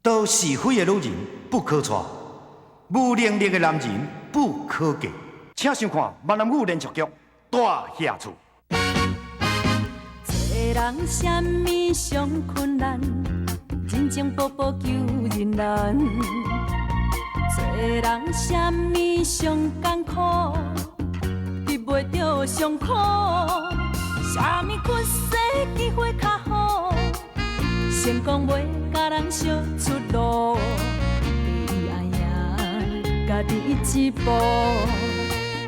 多是非的女人不可娶，無能力的男人不可嫁。請收看閩南語連續劇《大額厝》。做人啥物上困難？人情步步求人難。做人啥物上艱苦？得袂著上苦。啥物屈世機會較好？成功袂共人相出路。第一愛贏家己一步，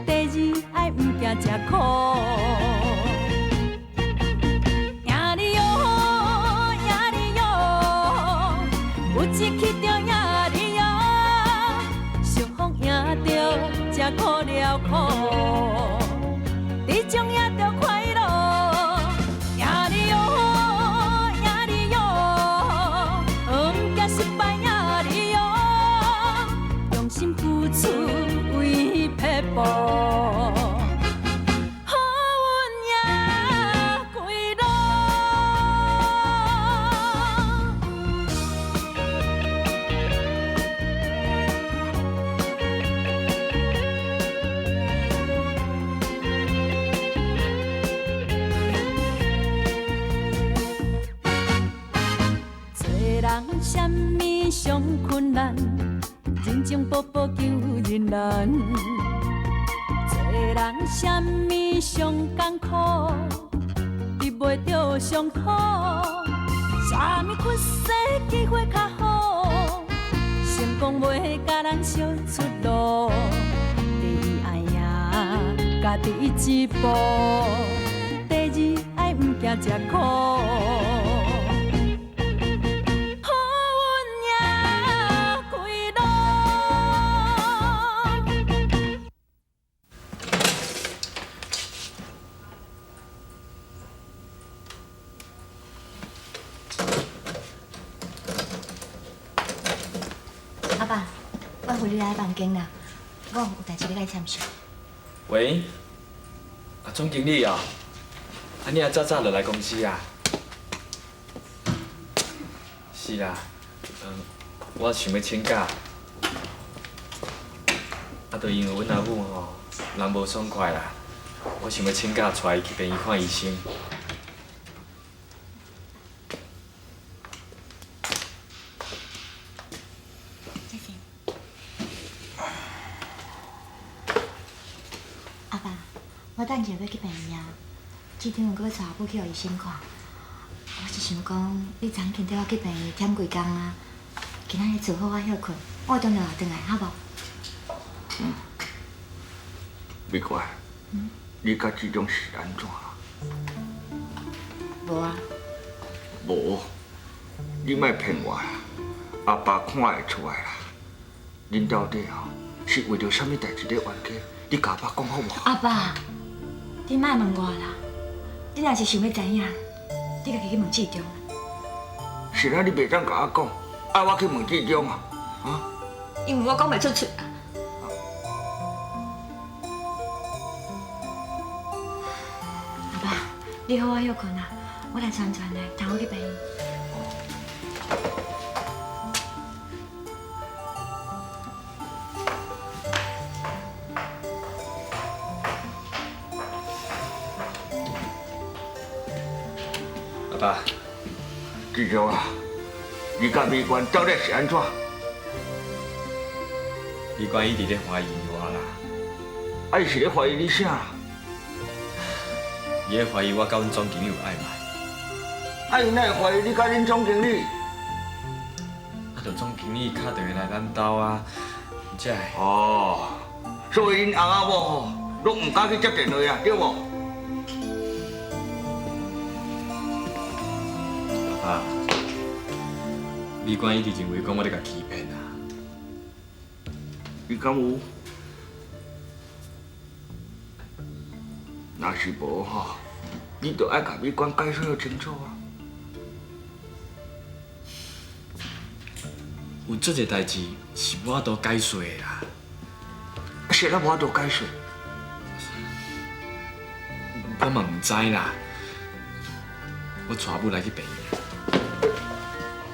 第二愛毋驚食苦。贏你喲，贏你喲，有志氣就贏你喲，相逢贏著才苦了苦，這種贏著快樂。贏你喲，贏你喲，毋驚失敗贏你喲，用心付出為撇步。好運贏歸路。做人啥物上困難？人情步步求人難。做人啥物上艱苦？得袂著上苦。啥物屈世機會較好？成功袂共人相出路。第一愛贏家己一步，第二愛毋驚食苦。好運贏歸路。阿爸，我扶你來房間啦，我有代誌欲共你參詳。喂，啊，總經理啊，啊，你也早早就來公司啊？是啦，我想欲請假，啊，就因為阮阿母吼人無爽快啦，我想欲請假帶伊去病院看醫生。謝謝。阿爸，我等下欲去病院，志中閣欲帶阿母去予醫生看。我是想講，你昨昏綴我去病院忝規工啊，今仔日厝好好歇睏，我會轉來轉來，好無？嗯。美娟，你佮志中是按怎？無啊。無，你莫騙我啦！阿爸看會出來啦。恁到底吼是為著啥物代誌咧冤家？你共阿爸講好無？阿爸，你莫問我啦。你若是想欲知影，你家己去問志中。是啊，你袂當共我講，愛我去問志中啊？啊？因為我講袂出喙啊。阿爸，你好好歇睏啊，我來傳傳來，同我去病院。阿爸，志中啊，你佮美娟到底是按怎？美娟一直咧懷疑我啦。啊，伊是咧懷疑你啥啦？伊咧懷疑我佮阮總經理有曖昧。啊，伊哪會懷疑你佮恁總經理？啊，就總經理敲電話來咱兜啊，才會。哦，所以恁翁仔某吼，攏毋敢去接電話啊，對無？阿爸，美娟一直認為講我咧共欺騙啊。你敢有？若是無吼，你就愛共美娟解釋清楚啊。有足濟代誌是無法度解釋的啦。是哪無法度解釋？我嘛毋知啦。我帶母來去病院。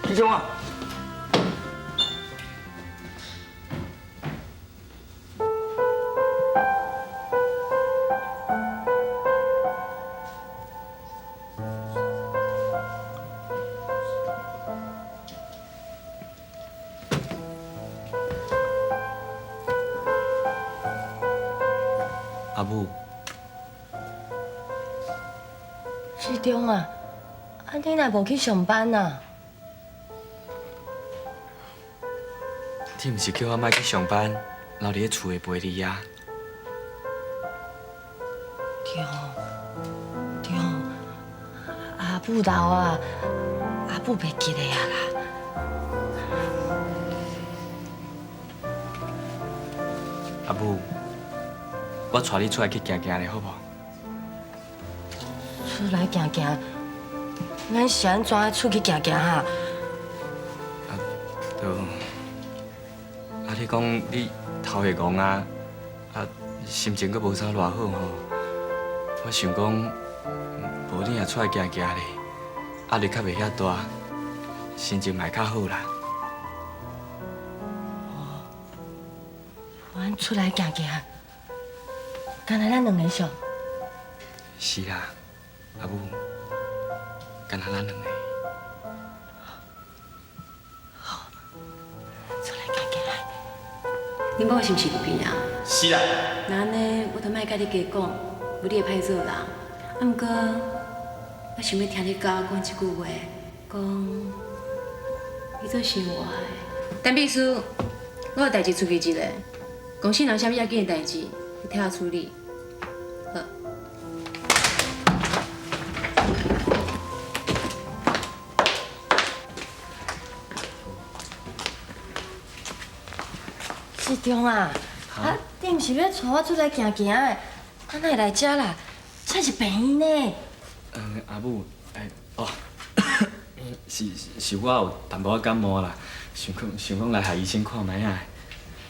志中啊，阿母。志忠啊，啊你若無去上班啊？你毋是叫我莫去上班，留伫咧厝内陪你啊？對，對，阿母老啊，阿母袂記得啊啦。阿母，我帶你出來去行行咧，好無？出來行行，咱是按怎出去行行哈？啊，就啊，你講你頭會戇啊，啊，心情閣無啥偌好吼。我想講，無你也出來行行咧，壓力較袂遐大，心情嘛會較好啦。哦，阮出來行行，敢若咱兩个上？是啦，阿母，敢若咱兩个。好，出來行行。恁某是毋是入病啊？是啦。那按呢，我就莫共你加讲，无你会歹做人。啊，毋过，我想欲听你佮我讲一句话，讲你做想我的。陈秘书，我有代誌出去一下，公司若有啥物要緊的代誌，你替我處理。好。志忠啊，啊，你毋是欲帶我出來行行的，啊，哪會來遮啦？這是病院呢。嗯，阿母，欸，哦，是我有淡薄仔感冒啦，想講想講來予醫生看覓仔。啊，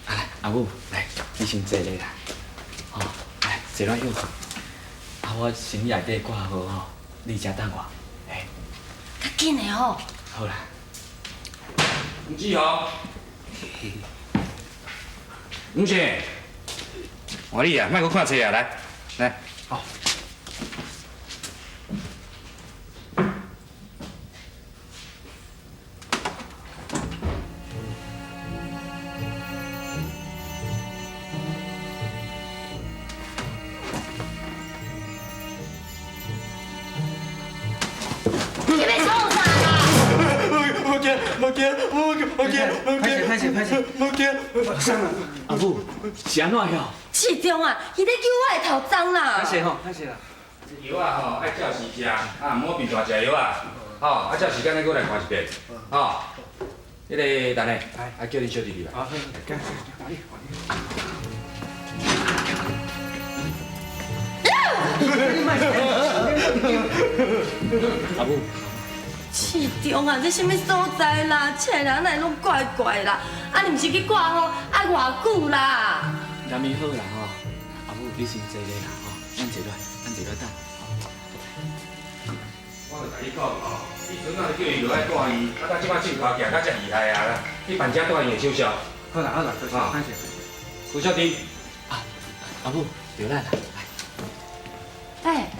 來，阿母，來，你先坐咧啦。吼，來，坐落歇睏。啊，我行李內底掛號吼，你遮等我。欸。較緊的吼。好啦。吳志豪。吳姐，我你啊，莫閣看冊啊，來，來。好。你欲創啥啦？無驚，無驚，無無驚，無驚。歹勢，歹勢，無驚。阿母，是按怎曉？志忠啊，伊咧救我的頭鬃啦！歹勢吼，歹勢啦。藥仔吼愛照時食，啊，毋好平常食藥仔，吼，啊，照時間再閣來看一遍，吼。彼個等下，啊，叫恁小弟弟來。好，行行行，阿母。志忠啊，這啥物所在啦？這个人哪會攏怪怪啦？啊，你毋是去掛號，愛偌久啦？南咪好啦吼，阿母你先坐咧啦吼，咱坐落，咱坐落等。我就共你講吼，你陣仔就叫伊落來住院，啊，到這擺鏡頭行到遮厲害啊啦，你辦這住院的手續。好啦好啦，多謝，感謝。胡小弟，啊，阿母，著咱啦，來。欸，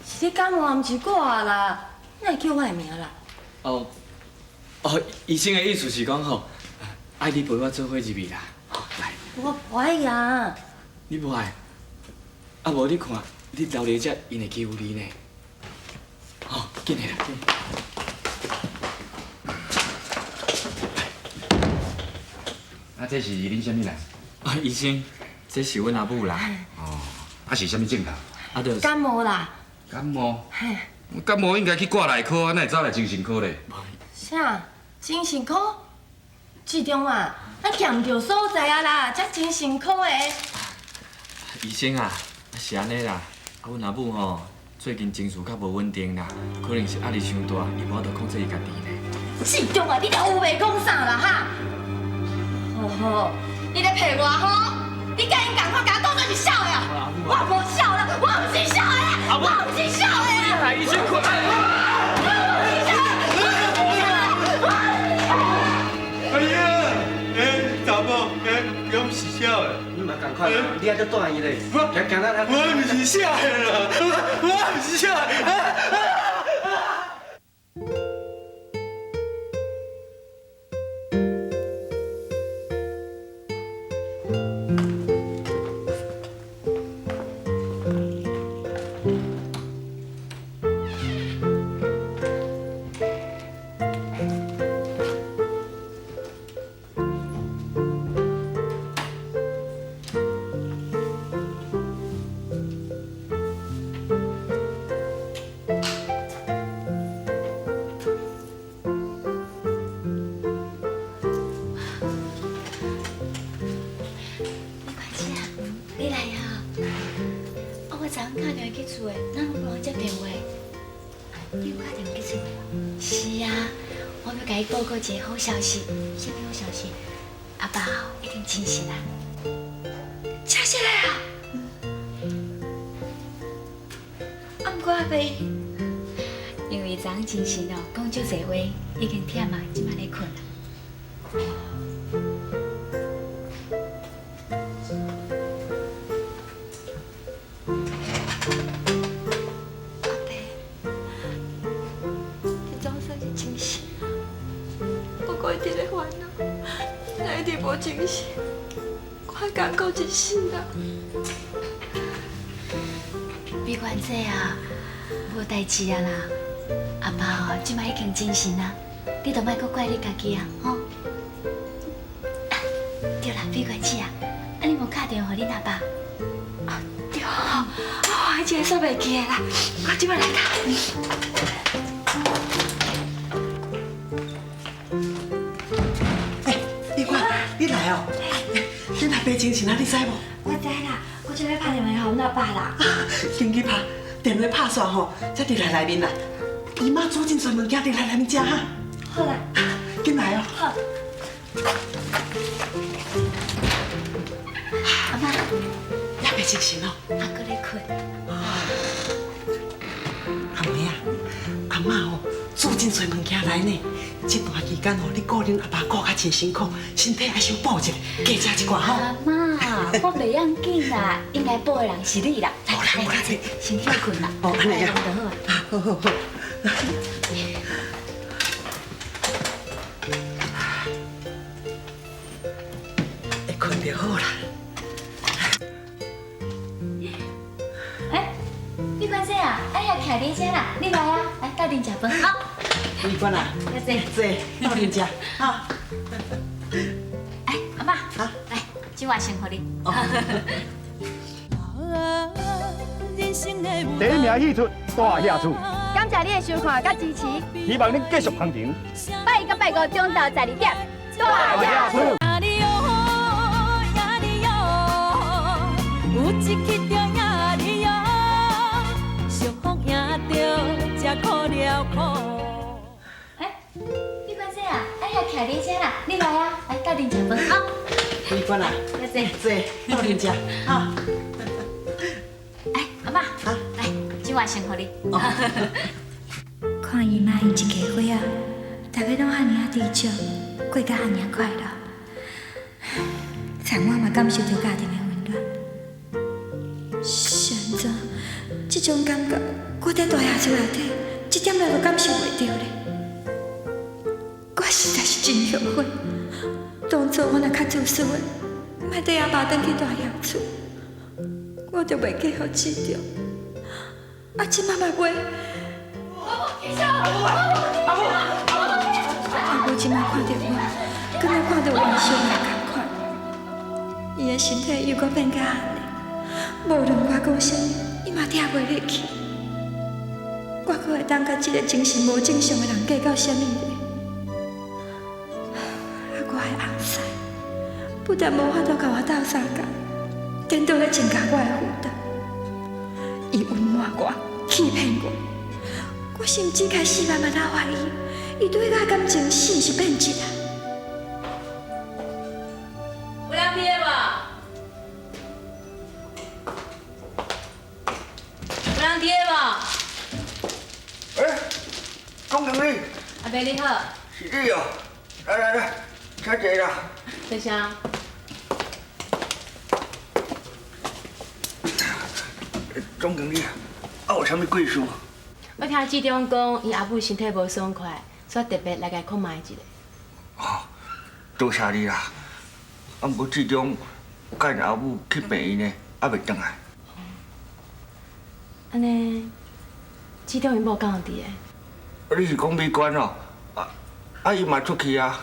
是你感冒，毋是我啦？你哪會叫我的名啦？哦，哦，醫生的意思是講吼，愛你陪我做伙入去啦。來。我無愛啊。你無愛？啊無你看，你留佇遮，𪜶會欺負你呢。好，緊來啦，緊。啊，這是恁啥物人？啊，醫生，這是阮阿母啦。哦，啊是啥物症頭？啊，就是感冒啦。感冒？嘿。感冒應該去掛內科啊，哪會走來精神科咧？啥？精神科？志忠啊，咱行毋著所在啊啦，這精神科的。醫生啊，是按呢啦，啊，阮阿母吼最近情緒較無穩定啦，可能是壓力傷大，伊無法度控制伊家己呢。志忠啊，你著有話講啥啦哈？好好，你咧騙我吼？你佮𪜶仝款，共我當作是痟的啊？我無痟啦，我毋是痟的啊，我毋是痟的啊！醫生，快！哎呀，欸，查某，欸，我毋是痟的。你嘛仝款，你還閣住院咧？我我毋是痟的啦，我毋是痟的。厝的，哪有无人接电话？你有敲电话去厝无？是啊，我欲共伊报告一个好消息。啥物好消息？阿爸哦，已经精神啊。真实的啊！啊，毋过阿爸，因为昨昏精神哦，讲足济话，已经忝啊，这摆咧睏啊。阿爸，你总算是精神，不过一直咧烦恼，若一直无精神，我艰苦一世人。美娟姐啊，无代志啊啦，阿爸哦，这摆已经精神啊，你就莫阁怪你家己啊，吼。啊，对啦，美娟姐啊，啊你無敲電話予恁阿爸？啊對吼，啊我這個煞袂記得啦，我這擺來敲。美娟，你來哦！恁阿爸精神啊，你知無？我知啦，我正欲拍電話予阮阿爸啦。緊去拍，電話拍煞吼，才佇來內面啦。伊媽煮真濟物件佇來內面食哈。好啦，緊來哦。好。阿媽，也袂精神哦。阿閣咧睏。阿妹啊，阿嬤吼煮真濟物件來呢。這段期間吼，你顧恁阿爸顧甲真辛苦，身體愛小補一下，加食一寡吼。阿嬤，我袂要緊啦，應該補的人是你啦。來來來，先歇睏啦。哦，按呢啊。就好啊。好好好。會睏就好啦。哎，美娟姐啊，哎呀，徛佇遮啦，你來啊，來鬥陣食飯好。美娟啊，來坐，坐，鬥陣食，哈。哎，阿嬤，來，這碗先予你。第一名戲出大俠厝，感謝你的收看佮支持，希望恁繼續捧場。拜一佮拜五中晝12點，大俠厝。哎，美娟姐啊，哎呀，徛佇遮啦，你來啊，來鬥陣食飯好。美娟啊，來坐，坐，鬥陣食，哈。哎，阿嬤，來，這碗先予你。看伊媽𪜶一家伙仔，逐个攏遐爾仔知足，過甲遐爾快樂，讒我嘛感受著家庭的溫暖。是按怎？這種感覺，我佇大俠厝內底一點仔都感受袂著咧。我實在是真後悔，當初我若較自私的，莫綴阿爸轉去大俠厝，我就袂嫁予志忠。啊，這擺嘛袂。阿母，阿母這擺看著我，敢若看著冤仇人仝款。伊的身體又閣變甲按呢，無論我講啥物，伊嘛聽袂入去。我閣會當佮這個精神無正常的人計較啥物咧？啊，我的翁婿不但無法度共我鬥相共，顛倒咧增加我的負擔。伊隱瞞我，欺騙我，我甚至開始慢慢仔懷疑，伊對我的感情是毋是變質啊？有人佇的無？有人佇的無？哎，總經理。阿伯你好。是你哦，來來來，請坐啦。多謝。總經理，啊有啥物貴事？我聽志忠講，伊阿母身體無爽快，所以特別來共伊看覓一下。哦，多謝你啦。啊，毋過志忠佮𪜶阿母去病院呢，猶未轉來。按呢，志忠𪜶某敢有佇的？啊，你是講美娟哦？啊，伊嘛出去啊。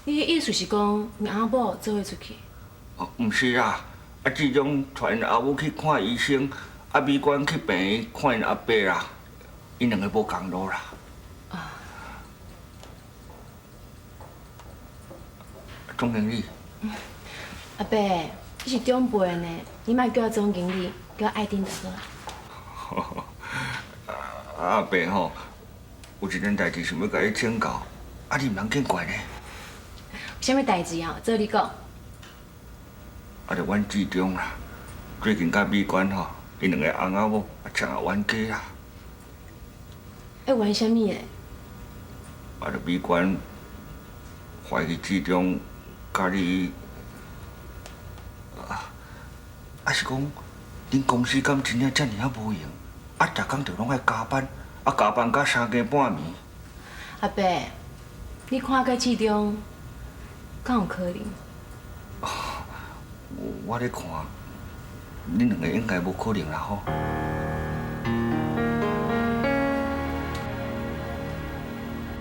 你的意思是講，𪜶阿某做伙出去？哦，毋是啦，啊，志忠帶𪜶阿母去看醫生，啊，美娟去病院看𪜶阿伯啦，𪜶兩個無仝路啦。啊。總經理。阿伯，你是長輩呢，你莫叫我總經理，叫我愛丁就好啊。阿伯吼，有一件代志想欲共你请教，啊，你毋通见怪呢。有啥物代志啊？做你讲。啊，就阮志忠啦，最近佮美娟吼，𪜶两个翁仔某啊，成日冤家啦。欸，冤啥物咧？啊，就美娟怀疑志忠佮你，啊，啊是讲，恁公司敢真正遮尔仔无闲？啊，逐工就拢爱加班，啊，加班到三更半暝。阿伯，你看佮志忠，敢有可能？我咧看，恁两个应该无可能啦吼。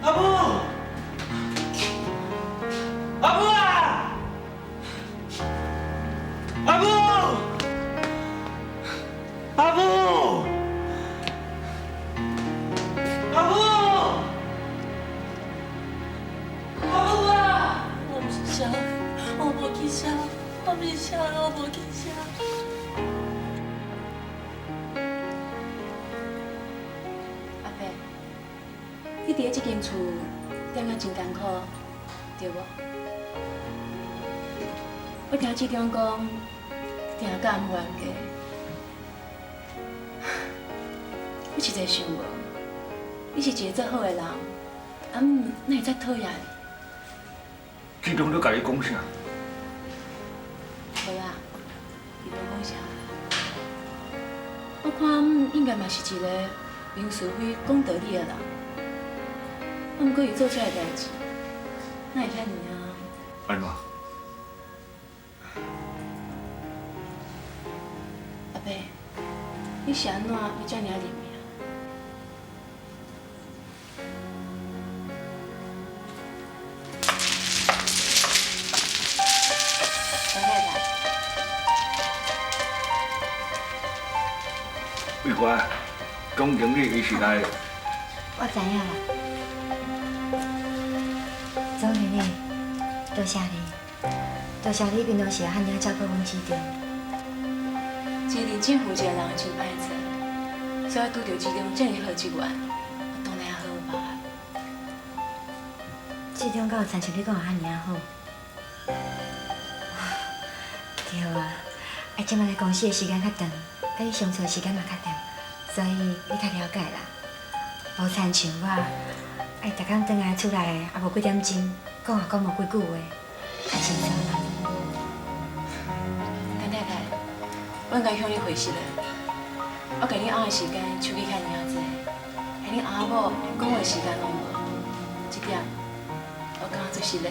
阿母，阿母啊！阿母，阿母，阿母，阿母啊！我毋是啥，我无去啥，我毋是啥，我无去啥。阿伯，你伫咧这间厝踮甲真艰苦，对无？我听志忠讲，你定佮阿母冤家，我实在想无，你是一个足好的人，阿母哪会遮讨厌你？志忠咧共你讲啥？无啦，伊无讲啥。我看阿母应该嘛是一个明是非、讲道理的人，啊，毋过伊做出来的代志，哪会遐尔啊？按怎？阿伯，你是按怎会遮尔认命？陈太太，美娟，总经理伊是来，我知影啦，总经理，多谢你，多谢你平常时遐尔照顾阮志忠。一个认真负责的人真歹做，所以拄著志忠这尔好职员，我当然也好有办法。志忠敢有亲像你讲的遐尔好？对啊，啊，这摆来公司的时间较长，佮你相处的时间嘛较长，所以你较了解啦。无亲像我，爱逐工转来厝内也无几点钟，讲也讲无几句话，较轻松啦。陈太太，我应该向你回实的。我共你翁的时间手机遐尔仔济，连恁翁仔某讲话时间拢无，这点我感觉足失礼。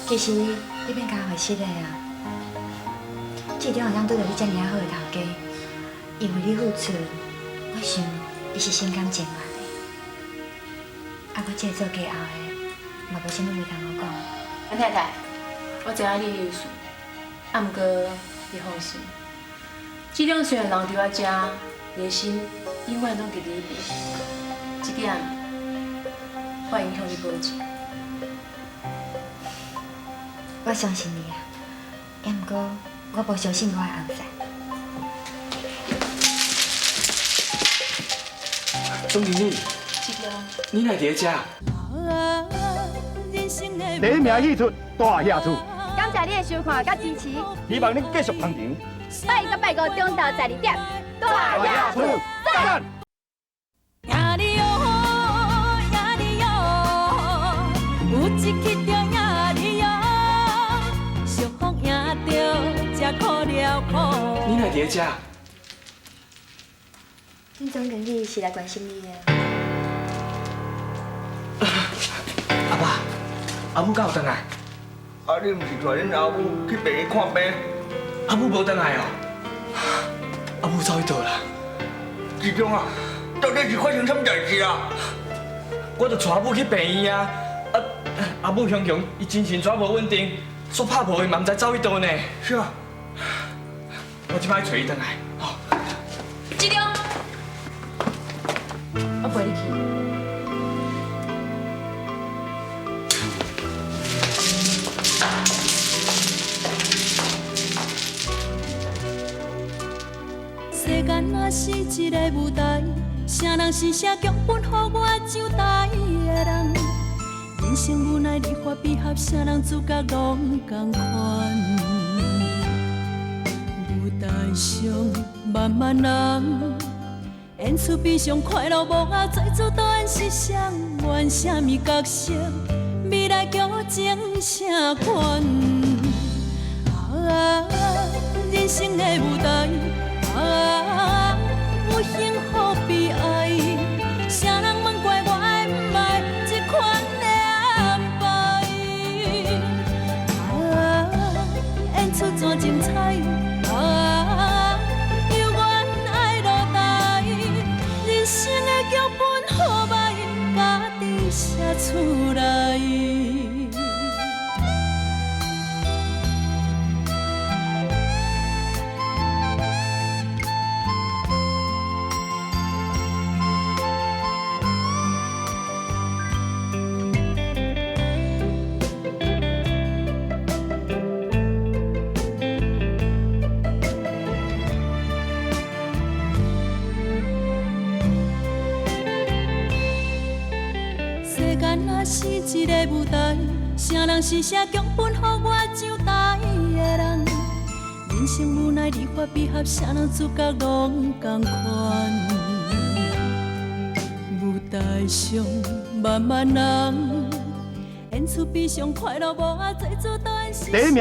其实你免共我回失礼啊，志忠会当拄著你遮尔好的头家，伊为你付出，我想伊是心甘情愿的。啊，我这个做家后的，嘛无啥物话通好讲。陈太太，我知影你的意思，啊，毋过你放心，志忠虽然人伫我遮，伊的心永远拢伫你彼边，这点我会向你保证。我相信你啊，也毋过我无相信我的翁婿。总经理，志忠，你哪伫咧遮？第一名戏出大侠厝，感谢你的收看佮支持，希望恁继续捧场。拜一佮拜五中昼12点，大侠厝赞！赢你哟，赢你哟，有一去就赢你哟，相逢赢著才苦了苦。你哪伫咧遮？恁总经理是来关心你的。阿爸，阿母敢有转来？啊，你毋是带恁阿母去病院看病？阿母无转来哦，阿母走去佗啦？志忠啊，到底是发生啥物代志啊？我就带阿母去病院啊，啊，阿母雄雄伊精神煞无稳定，煞拍无伊嘛毋知走去佗呢。是啊，我这摆揣伊转来。吼。志忠，我陪你去。世间若是一個舞台，啥人是寫劇本予我上台的人？人生無奈離合悲合，啥人主角攏仝款。舞台上萬萬人，演出悲傷快樂幕後，最主導演是誰？演啥物角色？未來劇情啥款？啊，人生的舞台，啊，有幸福悲哀，啥人問怪我愛毋愛這款的安排？啊，演出怎精彩？啊，猶原愛落台，人生的劇本好歹，家己寫出來。世間若是一個舞台，啥人是寫劇本予我上台的人？人生無奈離合悲合，啥人主角攏仝款。舞台上萬萬人，演出悲傷快樂幕後，最主導演是第一名。